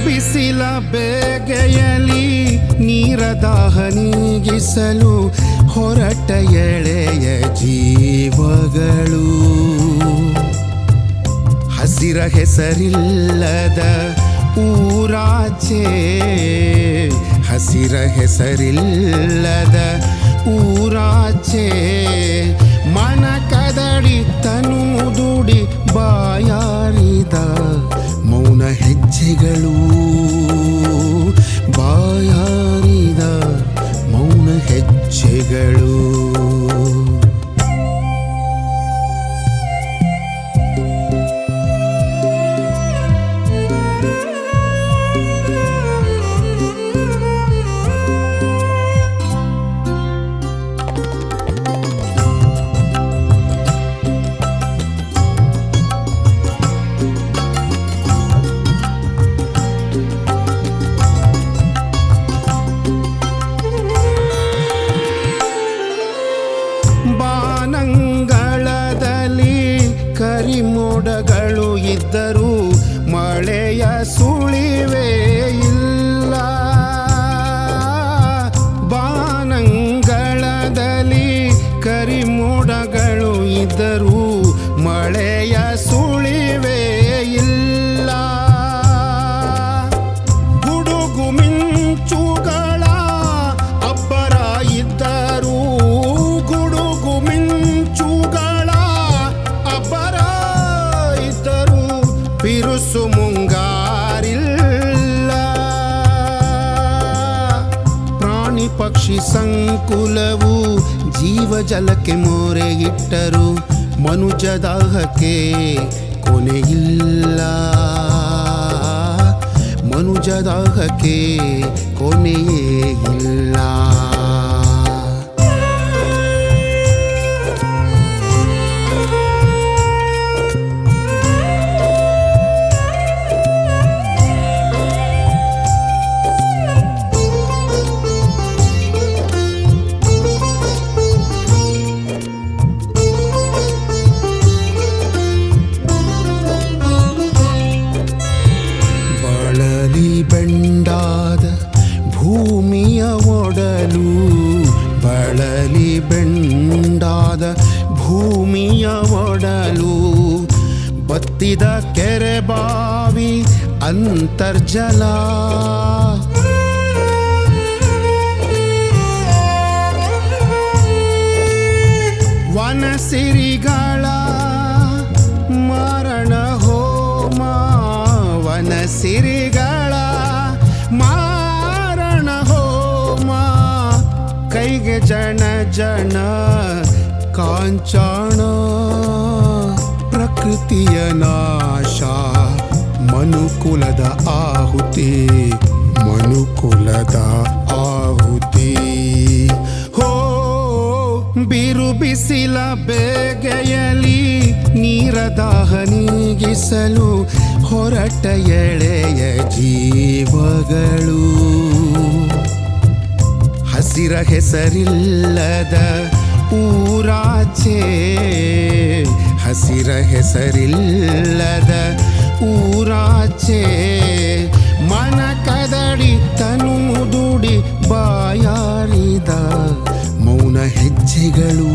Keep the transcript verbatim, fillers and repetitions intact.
ಬಿಸಿಲ ಬೇಗೆಯಲಿ ನೀರ ದಾಹ ನೀಗಿಸಲು ಹೊರಟ ಎಳೆಯ ಜೀವಗಳು. ಹಸಿರ ಹೆಸರಿಲ್ಲದ ಊರಾಚೆ, ಹಸಿರ ಹೆಸರಿಲ್ಲದ ಊರಾಚೆ, ಮನ ಕದಡಿ ತನು ದುಡಿ ಬಾಯಾರಿದ ಮೌನ ಹೆಜ್ಜೆಗಳು, ಬಾಯಾರಿದ ಮೌನ ಹೆಜ್ಜೆಗಳು. ಬಾನಂಗಳದಲ್ಲಿ ಕರಿಮೋಡಗಳು ಇದ್ದರೂ ಮಳೆಯ ಸುಳಿವೇ ಇಲ್ಲ. ಬಾನಂಗಳದಲ್ಲಿ ಕರಿಮೋಡಗಳು ಇದ್ದರೂ ಮಳೆಯ ಸುಳಿವೇ ಇಲ್ಲ. ಗುಡುಗು ಮಿಂಚುಗಳ ಅಬ್ಬರ ಇದ್ದರೂ, ಗುಡುಗು ಮಿಂಚುಗಳ ಅಬ್ಬರ ಇದ್ದರೂ ಬಿರುಸು ಮುಂಗಾರಿಲ್ಲ. ಪ್ರಾಣಿ ಪಕ್ಷಿ ಸಂಕುಲವು ಜೀವ ಜಲಕ್ಕೆ ಮೊರೆ ಇಟ್ಟರು, ಮನುಜ ದಾಹಕ್ಕೆ ಕೊನೆಯಿಲ್ಲ, ಮನುಜ ದಾಹಕ್ಕೆ ಕೊನೆಯೇ ಇಲ್ಲ. ಬಳಲಿ ಬೆಂಡಾದ ಭೂಮಿಯ ಒಡಲು, ಬಳಲಿ ಬೆಂಡಾದ ಭೂಮಿಯ ಒಡಲು, ಬತ್ತಿದ ಕೆರೆ ಬಾವಿ ಅಂತರ್ಜಲ. ವನಸಿರಿಗಳ ಮಾರಣ ಹೋಮ, ವನಸಿರಿಗಳ ಮಾರಣ ಹೋಮ, ಕೈಗೆ ಜಣ ಜಣ ಕಾಂಚಾಣ, ಪ್ರಕೃತಿಯ ನಾಶ, ಮನುಕುಲದ ಆಹುತಿ, ಮನುಕುಲದ ಆಹುತಿ. ಹೋ, ಬಿರು ಬಿಸಿಲ ಬೇಗೆಯಲಿ ನೀರ ದಾಹ ನೀಗಿಸಲು ಹೊರಟ ಎಳೆಯ ಜೀವಗಳು. ಹಸಿರ ಹೆಸರಿಲ್ಲದ ಊರಾಚೆ, ಹಸಿರ ಹೆಸರಿಲ್ಲದ ಊರಾಚೆ, ಮನ ಕದಡಿ ತನು ದುಡಿ ಬಾಯಾರಿದ ಮೌನ ಹೆಜ್ಜೆಗಳು.